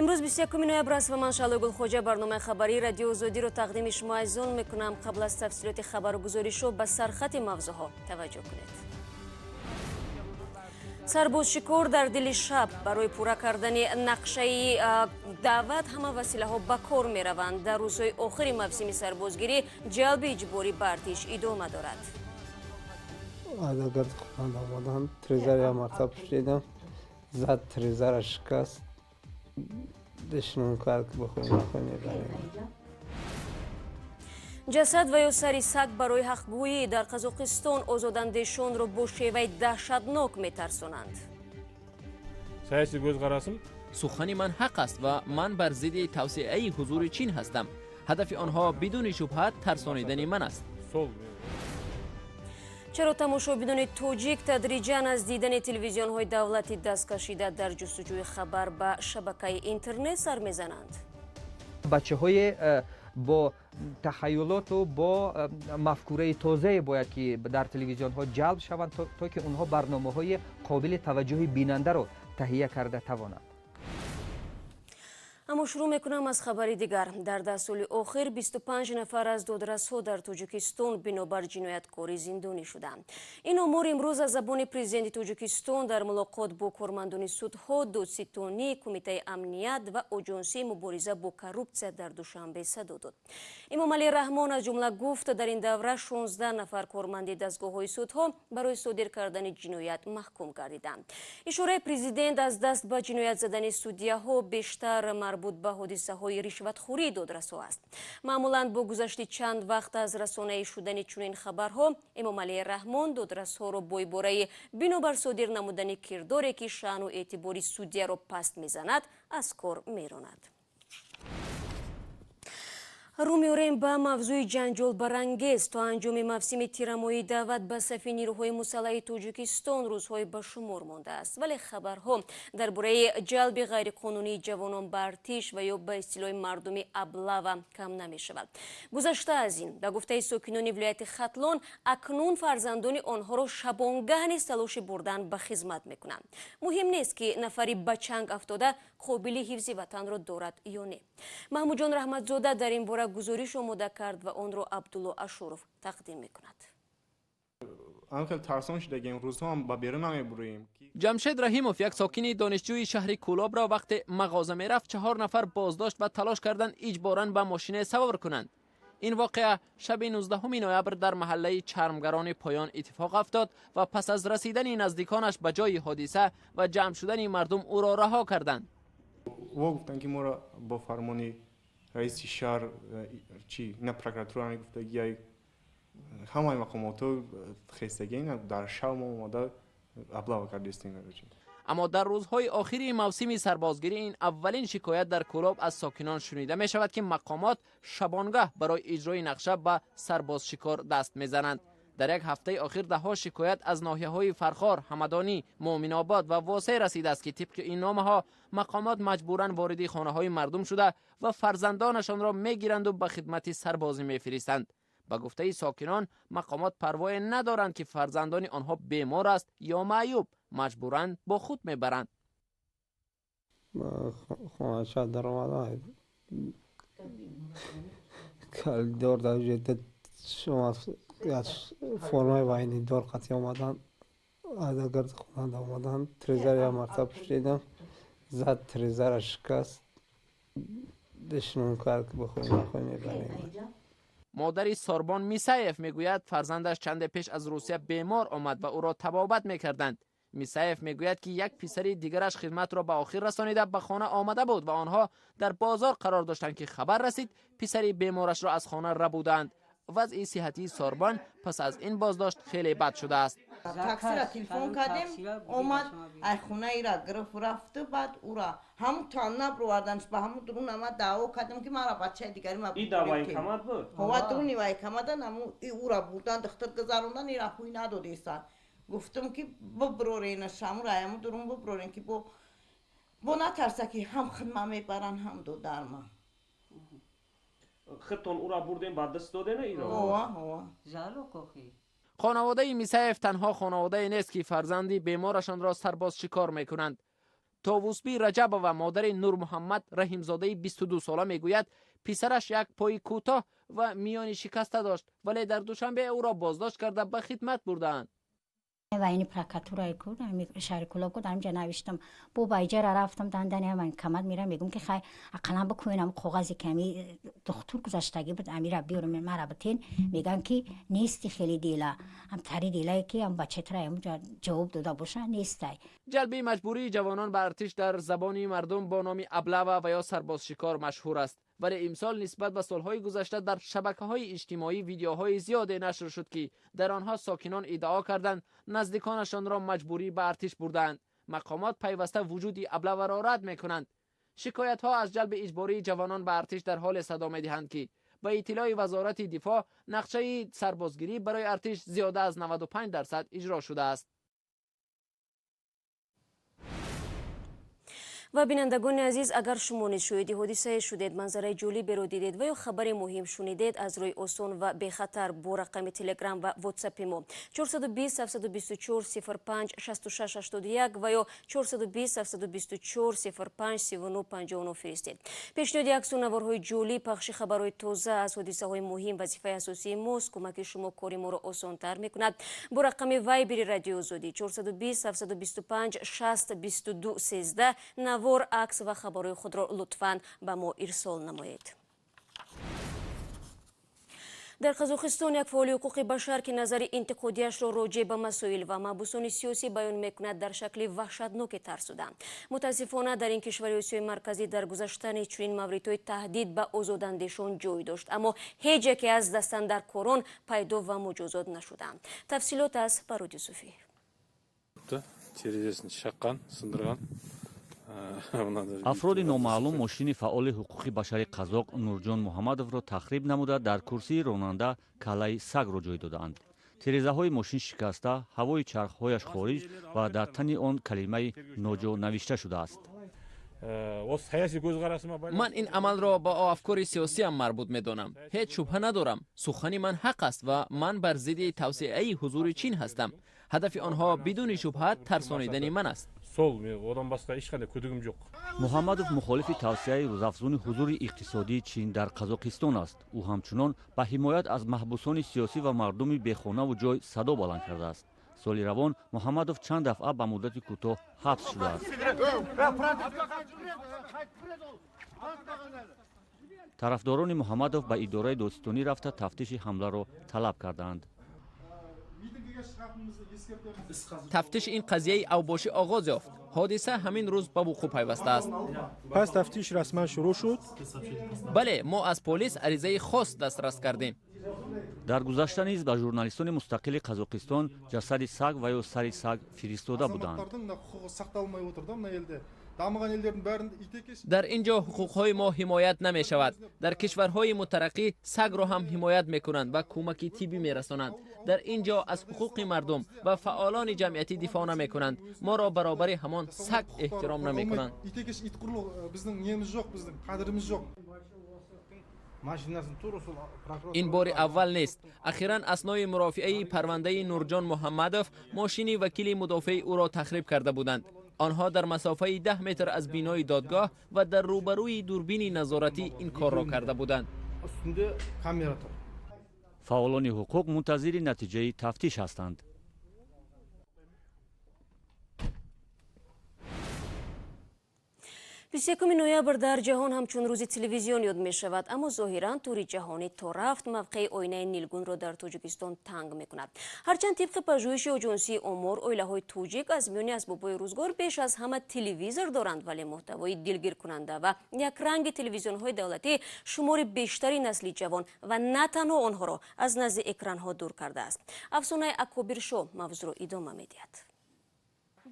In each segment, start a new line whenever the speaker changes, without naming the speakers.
Имрӯз 21 ноябр аст ва ман, Шаҳлои Гулхоҷа, барномаи хабарии Радиои Озодиро тақдими шумо азизон мекунам. Қабл аз тафсилоти хабару гузоришҳо ба сархати мавзӯъҳо таваҷҷӯҳ кунед. Сарбозшикор дар дили шаб. Барои пурра кардани нақшаи даъват ҳама василаҳо ба кор мераванд. Дар рӯзҳои охири мавсими сарбозгирӣ ҷалби иҷборӣ ба артиш идома дорад.
Агар хонанда омадан, трезар я мартаба пушидам, зад, трезара шикаст. Душмон кард, ки бихоҳем, нахоҳем, мебарем.
Ҷасад ва ё сари саг барои ҳақгӯӣ. Дар Қазоқистон озодандешонро бо шеваи даҳшатнок метарсонанд.
Саясий көзқарасым.
Сухани ман ҳақ аст ва ман бар зидди тавсеаи ҳузури Чин ҳастам. Ҳадафи онҳо бидуни шубҳа тарсонидани ман аст.
Сол.
Чаро тамошобинони тоҷик тадриҷан аз дидани телевизионҳои давлатӣ даст кашида, дар ҷустуҷӯи хабар ба шабакаи интернет сар мезананд?
Бачаҳои бо тахаюлоту бо мафкураи тозае бояд ки дар телевизионҳо ҷалб шаванд, то ки онҳо барномаҳои қобили таваҷҷӯҳи бинандаро таҳия карда тавонанд.
Аммо шурӯъ мекунам аз хабари дигар. Дар 10 соли охир 25 нафар аз додрасҳо дар Тоҷикистон бинобар ҷинояткорӣ зиндонӣ шуданд. Ин омор имрӯз аз забони Президенти Тоҷикистон дар мулоқот бо кормандони судҳо, додситонӣ, Кумитаи амният ва Оҷонсии мубориза бо коррупсия дар Душанбе садо дод. Эмомалӣ Раҳмон аз ҷумла гуфт, дар ин давра 16 нафар корманди дастгоҳҳои судҳо барои содир кардани ҷиноят маҳкум гардиданд. Ишораи президент аз даст ба ҷиноят задани судяҳо бештар марбут ба ҳодисаҳои ришватхӯрии додрасҳо аст. Маъмулан бо гузашти чанд вақт аз расонаӣ шудани чунин хабарҳо Эмомалӣ Раҳмон додрасҳоро бо ибораи бинобар содир намудани кирдоре, ки шаъну эътибори судяро паст мезанад, аз кор меронад. Рӯ меорем ба мавзӯи ҷанҷолбарангез. То анҷоми мавсими тирамоҳии даъват ба сафи нирӯҳои мусаллаҳи Тоҷикистон рӯзҳои ба шумор мондааст, вале хабарҳо дар бораи ҷалби ғайриқонунии ҷавонон ба артиш ва ё ба истилоҳи мардуми облава кам намешавад. Гузашта аз ин, ба гуфтаи сокинони вилояти Хатлон, акнун фарзандони онҳоро шабонгаҳ низ талоши бурдан ба хизмат мекунанд. Муҳим нест, ки нафари ба чанг афтода қобили ҳифзи ватанро дорад ё не. Маҳмудҷон Раҳматзода дар ин бора гузориш омода кард ва онро Абдулло Ашуров тақдим мекунад.
Хел тарсон шудагем, рӯзҳо ҳам ба берун намебуроем.
Ҷамшед Раҳимов, як сокини донишҷӯи шаҳри Кӯлобро вақте мағоза мерафт, чаҳор нафар боздошт ва талош карданд иҷборан ба мошине савор кунанд. Ин воқеа шаби 19 ноябр дар маҳаллаи Чармгарони Поён иттифоқ афтод ва пас аз расидани наздиконаш ба ҷои ҳодиса ва ҷамъ шудани мардум ӯро раҳо карданд.
Во гуфтанд, ки моро бо фармони раиси шаҳр чи на прокуратура мегуфтагиай, ҳамаи мақомотҳо хестагӣ, дар шаб мо омада облава кардистем.
Аммо дар рӯзҳои охири мавсими сарбозгирӣ ин аввалин шикоят дар Кӯлоб аз сокинон шунида мешавад, ки мақомот шабонгаҳ барои иҷрои нақша ба сарбозшикор даст мезананд. Дар як ҳафтаи охир даҳҳо шикоят аз ноҳияҳои Фархор, Ҳамадонӣ, Муъминобод ва Восеъ расидааст, ки тибқи ин номаҳо мақомот маҷбуран вориди хонаҳои мардум шуда ва фарзандонашонро мегиранду ба хидмати сарбозӣ мефиристанд. Ба гуфтаи сокинон, мақомот парвое надоранд, ки фарзандони онҳо бемор аст ё маъюб, маҷбуран бо худ мебаранд.
Хонача даромадам, калидор дар формаи военныйдор қатъи омадан, агард хонанда омадан, трезар я мартаба пушидам, зад, трезара шикаст. Душмон кард, ки бихоҳем, нахоҳем, мебарем.
Модари Сорбон Мисаев мегӯяд, фарзандаш чанде пеш аз Русия бемор омад ва ӯро табобат мекарданд. Мисаев мегӯяд, ки як писари дигараш хидматро ба охир расонида, ба хона омада буд ва онҳо дар бозор қарор доштанд, ки хабар расид, писари беморашро аз хона рабуданд. Вазъи сиҳатии Сорбон пас аз ин боздошт хеле бад шудааст.
Таксира телефон кардем, омад, ай хонаира гирифт, рафту. Баъд ура ҳамун та наброварданш, ба ҳамун дурун ама даъво кардем, ки мара бачаи дигари ма.
И да военкомат буд?
Ҳова, дуруни военкоматан. Ҳамун ура бурдан, духтур гузарондан, ира ҳуй надодесан. Гуфтум, ки биброрен шамура, ҳамун дурун биброрен, ки бо натарса, ки ҳам хидма мебаран, ҳам додарма.
Худтон ура бурдем, ба даст додена иро?
Ҳова, ҳова.
Хонаводаи Мисаев танҳо хонаводае нест, ки фарзанди беморашонро сарбозшикор мекунанд. Товусби Раҷабова, модари Нурмуҳаммад Раҳимзодаи 22 сола, мегӯяд, писараш як пои кӯтоҳ ва миёни шикаста дошт, вале дар Душанбе ӯро боздошт карда ба хидмат бурдаанд.
Военный прокуратураи ку шаҳри Кӯлоб ку, дар инҷа навиштам. Бо ба иҷара рафтам, дандани военкомат мерам, мегӯм, ки хай, ақаллан бикунем ам коғазе, ки ами духтур гузаштагӣ буд, амира биёрем, мара битен. Мегӯянд, ки нести хеле дела, ам тари делае, ки ам бачатра амҷа ҷавоб дода боша, нестай.
Ҷалби маҷбурии ҷавонон ба артиш дар забони мардум бо номи облава ва ё сарбозшикор машҳур аст, вале имсол нисбат ба солҳои гузашта дар шабакаҳои иҷтимоӣ видеоҳои зиёде нашр шуд, ки дар онҳо сокинон иддао карданд, наздиконашонро маҷбурӣ ба артиш бурдаанд. Мақомот пайваста вуҷуди облаваро рад мекунанд. Шикоятҳо аз ҷалби иҷбории ҷавонон ба артиш дар ҳоле садо медиҳанд, ки ба иттилои Вазорати дифоъ нақшаи сарбозгирӣ барои артиш зиёда аз 95% иҷро шудааст.
Ва бинандагони азиз, агар шумо низ шоҳиди ҳодисае шудед, манзараи ҷолиберо дидед ва ё хабари муҳим шунидед, аз рӯи осон ва бехатар бо рақами Телеграм ва Ватсапи мо 420 724 05 66 81 ва ё 420 724 05 39 59 фиристед. Пешниҳоди аксу наворҳои ҷолиб, пахши хабарҳои тоза аз ҳодисаҳои муҳим вазифаи асосии мост. Кӯмаки шумо кори моро осонтар мекунад. Бо рақами Вайбери Радиои Озодӣ 420 725 60 22 13 навор, акс ва хабарҳои худро лутфан ба мо ирсол намоед. Дар Қазоқистон як фаъоли ҳуқуқи башар, ки назари интиқодиашро роҷеъ ба масоил ва маҳбусони сиёсӣ баён мекунад, дар шакли ваҳшатноке тарсуданд. Мутаассифона, дар ин кишвари Осиёи Марказӣ дар гузашта низ чунин мавридҳои таҳдид ба озодандешон ҷой дошт, аммо ҳеҷ яке аз дастандаркорон пайдо ва муҷозот нашуданд. Тафсилот аз Баруд Юсуфӣ.
Терезесін шаққан, сындырған.
Афроди номаълум мошини фаъоли ҳуқуқи башари қазоқ Нурҷон Муҳаммадовро тахриб намуда, дар курсии ронанда каллаи сагро ҷой додаанд. Терезаҳои мошин шикаста, ҳавои чархҳояш хориҷ ва дар тани он калимаи ноҷо навишта шудааст.
Ман ин амалро ба афкори сиёсиам марбут медонам. Ҳеҷ шубҳа надорам, сухани ман ҳақ аст ва ман бар зидди тавсеаи ҳузури Чин ҳастам. Ҳадафи онҳо бидуни шубҳа тарсонидани ман аст.
Сол мен одан басқа ешқандай күдігім жоқ.
Муҳаммадов мухолифи тавсеаи рӯзафзуни ҳузури иқтисодии Чин дар Қазоқистон аст. Ӯ ҳамчунон ба ҳимоят аз маҳбусони сиёсӣ ва мардуми бехонаву ҷой садо баланд кардааст. Соли равон Муҳаммадов чанд дафъа ба муддати кӯтоҳ ҳабс шудааст. Тарафдорони Муҳаммадов ба идораи додситонӣ рафта, тафтиши ҳамларо талаб кардаанд.
Тафтиши ин қазияи авбошӣ оғоз ёфт. Ҳодиса ҳамин рӯз ба вуқӯъ пайвастааст.
Пас тафтиш расман шурӯъ шуд?
Бале, мо аз полис аризаи хос дастрас кардем.
Дар гузашта низ ба журналистони мустақили Қазоқистон ҷасади саг ва ё сари саг фиристода буданд.
Дар ин ҷо ҳуқуқҳои мо ҳимоят намешавад. Дар кишварҳои мутараққӣ сагро ҳам ҳимоят мекунанд ва кӯмаки тиббӣ мерасонанд. Дар ин ҷо аз ҳуқуқи мардум ва фаъолони ҷамъиятӣ дифоъ намекунанд. Моро баробари ҳамон саг эҳтиром намекунанд. Ин бори аввал нест. Ахиран аснои мурофиаи парвандаи Нурҷон Муҳаммадов мошини вакили мудофеи ӯро тахриб карда буданд. Онҳо дар масофаи 10 метр аз бинои додгоҳ ва дар рӯбарӯи дурбини назоратӣ ин корро карда буданд.
Фаъолони ҳуқуқ мунтазири натиҷаи тафтиш ҳастанд.
21 ноябр дар ҷаҳон ҳамчун рӯзи телевизион ёд мешавад, аммо зоҳиран тури ҷаҳонӣ то рафт мавқеи оинаи нилгунро дар Тоҷикистон танг мекунад. Ҳарчанд тибқи пажӯҳиши оҷонсии Омор, оилаҳои тоҷик аз миёни асбобҳои рӯзгор беш аз ҳама телевизор доранд, вале муҳтавои дилгиркунанда ва якранги телевизионҳои давлатӣ шумори бештари насли ҷавон ва на танҳо онҳоро аз назди экранҳо дур кардааст. Афсонаи Акобиршо мавзӯъро идома медиҳад.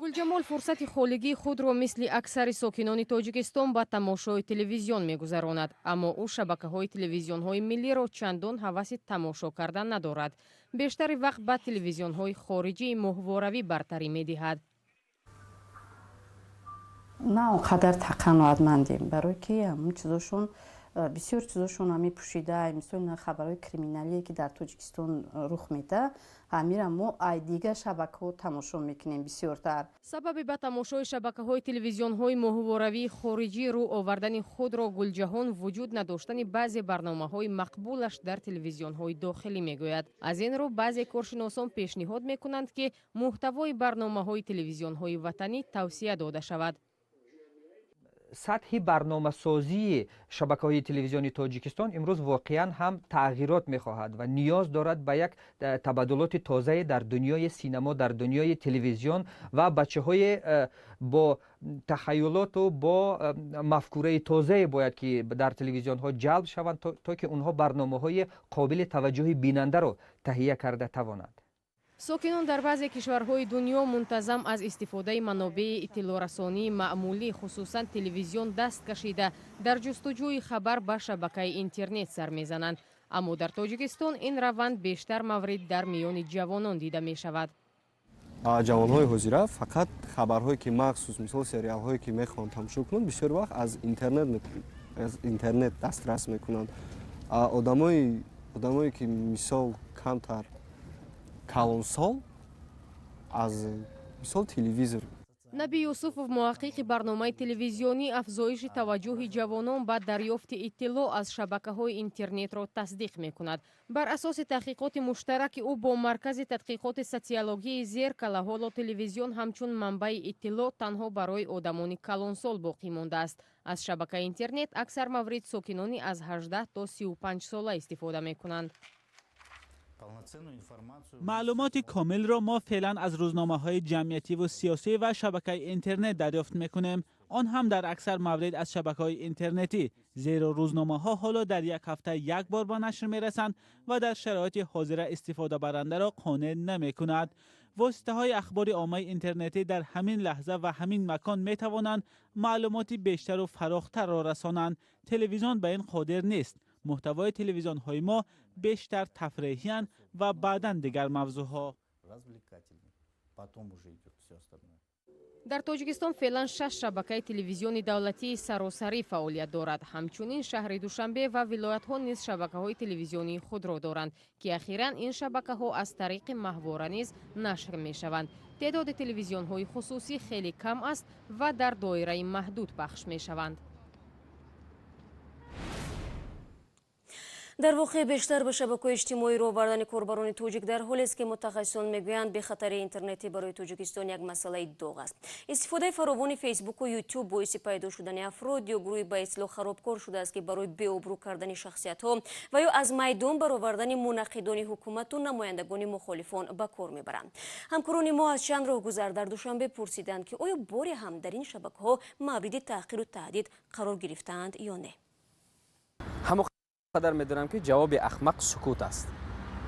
Гулҷамол фурсати холигии худро мисли аксари сокинони Тоҷикистон ба тамошои телевизион мегузаронад, аммо ӯ шабакаҳои телевизионҳои миллиро чандон ҳаваси тамошо кардан надорад. Бештари вақт ба телевизионҳои хориҷии моҳворавӣ бартарӣ медиҳад.
На он қадар қаноатмандем, барои ки ҳамун чизошон Бисёр чизошон мепӯшида, мисол хабарҳои криминалие ки дар Тоҷикистон рух медиҳад, ҳамира мо ай дигар шабакаҳо тамошо мекунем бисёртар.
Сабаби ба тамошои шабакаҳои телевизионҳои моҳворавии хориҷӣ рӯ овардани худро Гулҷаҳон вуҷуд надоштани баъзе барномаҳои мақбулаш дар телевизионҳои дохилӣ мегӯяд. Аз ин рӯ баъзе коршиносон пешниҳод мекунанд, ки муҳтавои барномаҳои телевизионҳои ватанӣ тавсия дода шавад.
Сатҳи барномасозии шабакаҳои телевизиони Тоҷикистон имрӯз воқеан ҳам тағйирот мехоҳад ва ниёз дорад ба як табаддулоти тозае дар дунёи синамо, дар дунёи телевизион ва бачаҳои бо тахайюлоту бо мафкураи тозае бояд ки дар телевизионҳо ҷалб шаванд, то ки онҳо барномаҳои қобили таваҷҷӯҳи бинандаро таҳия карда тавонанд.
Сокинон дар баъзе кишварҳои дунё мунтазам аз истифодаи манобеи иттилоърасонии маъмулӣ, хусусан телевизион, даст кашида, дар ҷустуҷӯи хабар ба шабакаи интернет сар мезананд. Аммо дар Тоҷикистон ин раванд бештар маврид дар миёни ҷавонон дида мешавад.
Ҷавонҳои ҳозира фақат хабарҳое ки махсус, мисол сериалҳое ки мехоҳанд тамошо кунанд, бисёр вақт аз интернет дастрас мекунанд. Одамое ки мисол камтар калонсол аз мисол телевизор.
Наби Юсуфов, муҳаққиқи барномаи телевизионӣ, афзоиши таваҷҷӯҳи ҷавонон ба дарёфти иттилоъ аз шабакаҳои интернетро тасдиқ мекунад. Бар асоси таҳқиқоти муштараки ӯ бо Маркази тадқиқоти социологияи Зеркала, ҳоло телевизион ҳамчун манбаи иттилоъ танҳо барои одамони калонсол боқӣ мондааст. Аз шабакаи интернет аксар маврид сокинони аз 18 то 35 сола истифода мекунанд.
Маълумоти комилро мо феълан аз рӯзномаҳои ҷамъиятиву сиёсӣ ва шабакаи интернет дарёфт мекунем, он ҳам дар аксар маврид аз шабакаҳои интернетӣ, зеро рӯзномаҳо ҳоло дар як ҳафта як бор ба нашр мерасанд ва дар шароити ҳозира истифодабарандаро қонеъ намекунад. Воситаҳои ахбори оммаи интернетӣ дар ҳамин лаҳза ва ҳамин макон метавонанд маълумоти бештару фарохтарро расонанд. Телевизион ба ин қодир нест. Муҳтавои телевизионҳои мо бештар тафреҳиянд ва баъдан дигар мавзӯъҳо.
Дар Тоҷикистон феълан 6 шабакаи телевизиони давлатии саросарӣ фаъолият дорад. Ҳамчунин шаҳри Душанбе ва вилоятҳо низ шабакаҳои телевизионии худро доранд, ки ахиран ин шабакаҳо аз тариқи маҳвора низ нашр мешаванд. Теъдоди телевизионҳои хусусӣ хеле кам аст ва дар доираи маҳдуд пахш мешаванд.
Дар воқеъ бештар ба шабакаҳои иҷтимоӣ рӯ овардани корбарони тоҷик дар ҳолест, ки мутахассисон мегӯянд, бехатарии интернетӣ барои Тоҷикистон як масъалаи доғ аст. Истифодаи фаровони Фейсбуку Ютуб боиси пайдо шудани афрод ё гурӯҳи ба истилоҳ харобкор шудааст, ки барои беобрӯ кардани шахсиятҳо ва ё аз майдон баровардани мунаққидони ҳукумату намояндагони мухолифон ба кор мебаранд. Ҳамкорони мо аз чанд роҳгузар дар Душанбе пурсиданд, ки оё боре ҳам дар ин шабакаҳо мавриди таҳқиру таҳдид қарор гирифтаанд ё не.
Қадар медонам, ки ҷавоби ахмақ сукут аст.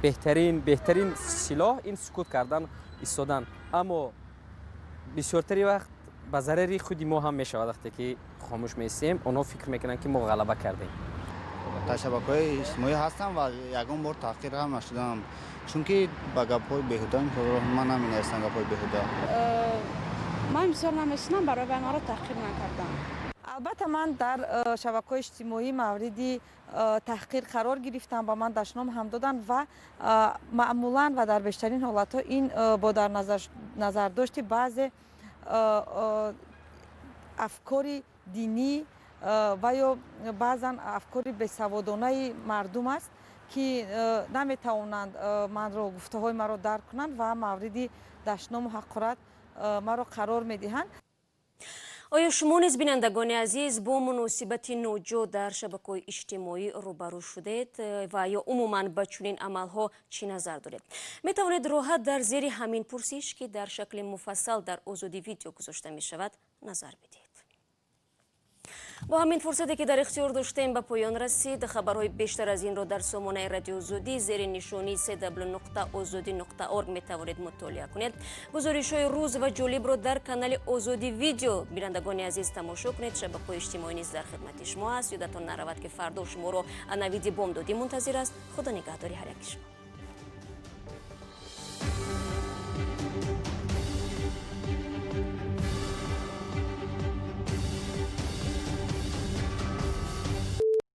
Беҳтарин силоҳ ин сукут кардан, истодан. Аммо бисёртари вақт ба зарари худи мо ҳам мешавад. Вақте ки хомӯш меистем, онҳо фикр мекунанд, ки мо ғалаба кардем.
Дар шабакаҳои иҷтимоӣ ҳастам ва ягон бор таҳқир ҳам нашудам, чунки ба гапҳои беҳуда ман наменависам гапҳои беҳуда.
Ман бисёр намешинам, барои вай маро таҳқир накардам.
Албатта, ман дар шабакаҳои иҷтимоӣ мавриди таҳқир қарор гирифтам, ба ман дашном ҳам доданд ва маъмулан ва дар бештарин ҳолатҳо ин бо дар назардошти баъзе афкори динӣ ва ё баъзан афкори бесаводонаи мардум аст, ки наметавонанд манро, гуфтаҳои маро дарк кунанд ва мавриди дашному ҳақорат маро қарор медиҳанд.
Оё шумо низ, бинандагони азиз, бо муносибати ноҷо дар шабакаҳои иҷтимоӣ рӯбарӯ шудед ва ё умуман ба чунин амалҳо чӣ назар доред? Метавонед роҳат дар зери ҳамин пурсиш, ки дар шакли муфассал дар Озодӣ видео гузошта мешавад, назар бидиҳед. Бо ҳамин фурсате, ки дар ихтиёр доштем, ба поён расид. Хабарҳои бештар аз инро дар сомонаи Радио Озодӣ зери нишонии cw.ozodi.org метавонед мутолиа кунед. Гузоришҳои рӯз ва ҷолибро дар канали Озодӣ видео, бинандагони азиз, тамошо кунед. Шабакаҳои иҷтимоӣ низ дар хидмати шумо аст. Ёдатон наравад, ки фардо шуморо Навиди Бомдодӣ мунтазир аст. Худо нигаҳдори ҳар яки шумо.